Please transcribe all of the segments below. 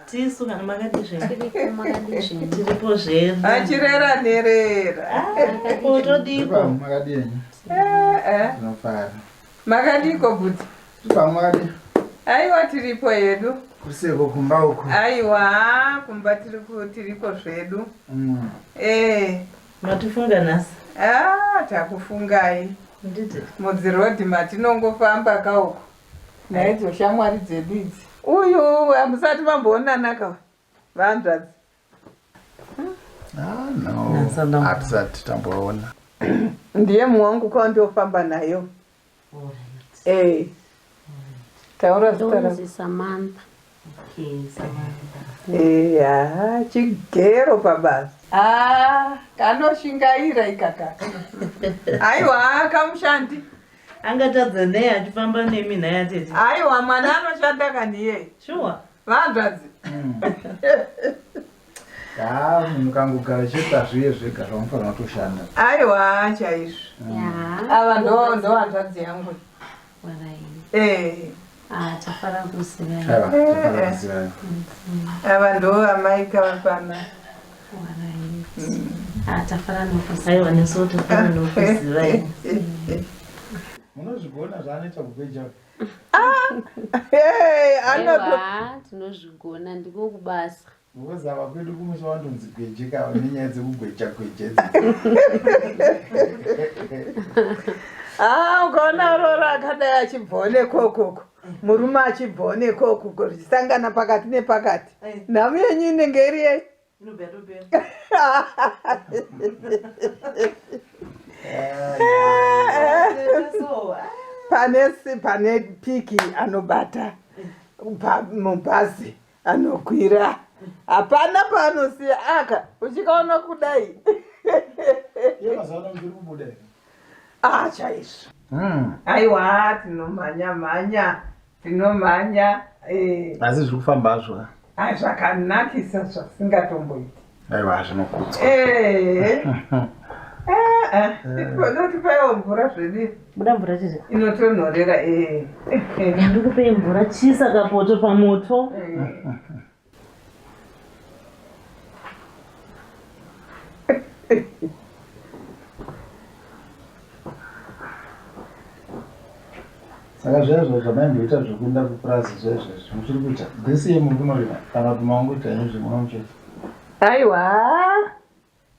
Tisu kana makadii zvenyu? Tiripo makadii zvenyu? Tiripo zvedu. Achirera nherera. Ko todiko? Makadii henyu? Eh, eh. Tinofara. Makadiko bhuti? Tiripo makadii? Aiwa tiripo yedu. Kuseko kumba uko. Aiwa kumba tiripo tiriko zvedu. Eh. Matifunga nhasi? Ah, takufungai. Nditi. Mudzirodhi matinongofamba ka uko. Naidzo shamwari dzedu idzi. Uyu hamusati mamboonana ka vahanzvadzi. Ah, no. Hatisati tamboona. Ndiye mumwe wangu kwa ndofamba nayo. Eh. Taura zita rako. Ndonzi Samantha. Okay, Samantha. Eh, ah, chigero pabasa. Ah, kanoshingaira ikaka. Aiwa, kamushandi. Angatadza nei achifamba nemi nhai atete? Aiwa, mwana anoshanda kani iye. Shuwa. Vahanzvadzi. Ha, munhu kangogara chete hazviye zvega zvamufanira kutoshanda. Aiwa, chaizvo. Ya. Ava ndo ndo hanzvadzi yangu. Warai. Eh, Ah, tafara kuzivai. Aiwa, tafara kuzivai. ava ndo amai kavapana. Warai. Ah, tafara nokuzivai. Aiwa nesuwo tafara nokuzivai. Munozvigona zvaanoita kugweja. Hey, anoto Aiwa, tinozvigona ndiko kubasa. Because ava kwedu kumusha vandonzi gweje kava nenyaya dzekugweja gweje idzi. Ah, ukaona roora akadai achibvawo nekokoko murume achibvawo nekokoko zvichisangana pakati nepakati nhamu yenyu inenge iri yei Inobva yatopera. So, ah. Pane si pane piki anobata mubhazi anokwira hapana paanosiya aka uchikaona kudai. Iye mazuva ano muchiri kubuda here? Ah, chaizvo. Aiwa, tinomhanya mhanya, tinomhanya eh. Asi zviri kufamba hazvo. Ai, zvakanakisa zvasingatomboiti. Aiwa, zvinokudzwa. Eh. Eh, eh. Notipaiwo mvura zvedu. Buda mvura tete. Inotonhorera eh. Ndikupei mvura chisa kapoto pamoto. Saka zvaizvo zvamaimboita zvekuenda kupurazi zvaizvezvi muchiri kuita this year muri kunorima kana kuti mangoita henyu zvemuno muchete? Aiwa,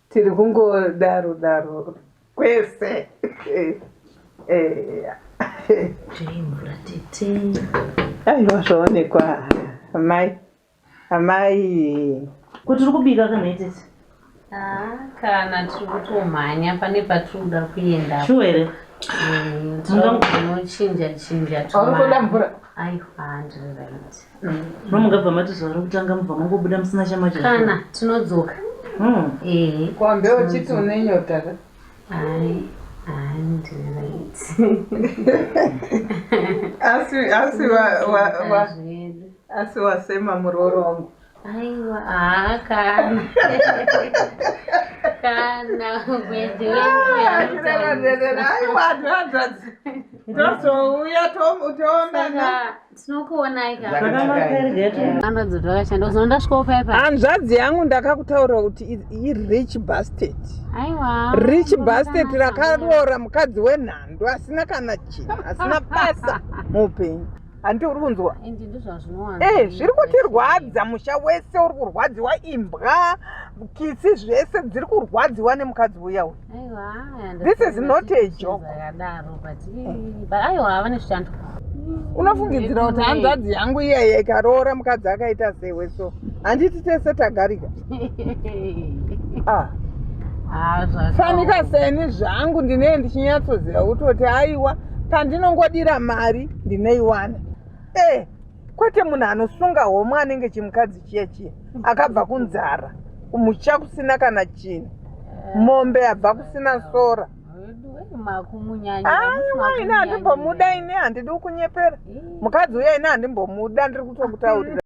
tiri kungodaro daro kwese. Eh. Tei mvura tete. Aiwa zvaonekwa amai. Amai. Kuti uri kubika kana tete? Ah, kana tiri kutomhanya pane patiri kuda kuenda. Shuwa here? Tinochinja chinja. Uri kuda mvura? Aiwa, ndiri right. No mungabva mati zuva rekutanga mubva mangobuda musina chama Kana tinodzoka. Eh. Kwambe uchiti une nyota ka? Ai, ai, ndiri right. Asi asi wa wa wa Zvedu. asi wasema murooro wangu. Aiwa, ah, kana. Kana gweje wedu. Aiwa, hanzvadzi. Tozouya toonana. Saka tinokuonai ka. Zvakanaka here geto? Hanzvadzi twakashanda uzoona ndasvikawo paya paya. Hanzvadzi yangu ndakakutaura kuti i-rich bastard. Aiwa. Rich bastard rakaroora mukadzi wenhando asina kana chinhu, asina basa muupenyu. Handiti uri kunzwa? Ende ndozvazvinowanza. Eh, zviri kutirwadza musha wese uri kurwadziwa imbwa, kitsi zvese dziri kurwadziwa nemukadzi uya uyu. Aiwa, This is not a joke. Zvakadaro but but aiwa vane zvishando. Unofungidzira kuti hanzvadzi yangu iyeye ikaroora mukadzi akaita sewe so handiti tese tagarika? Ah. Ah, zvakaoma. Fanika seni zvangu ndinee ndichinyatsoziva kutoti aiwa pandinongodira mari ndinoiwana. Eh, kwete munhu anosunga homwe anenge chimukadzi chiya chiya akabva kunzara kumusha kusina kana chinhu mombe yabva kusina sora. Wedu, eh, makumunyanya. Aiwa, ini handimbomuda, ini handidi kunyepera mukadzi uya, ini handimbomuda, ndiri kutokutaurira.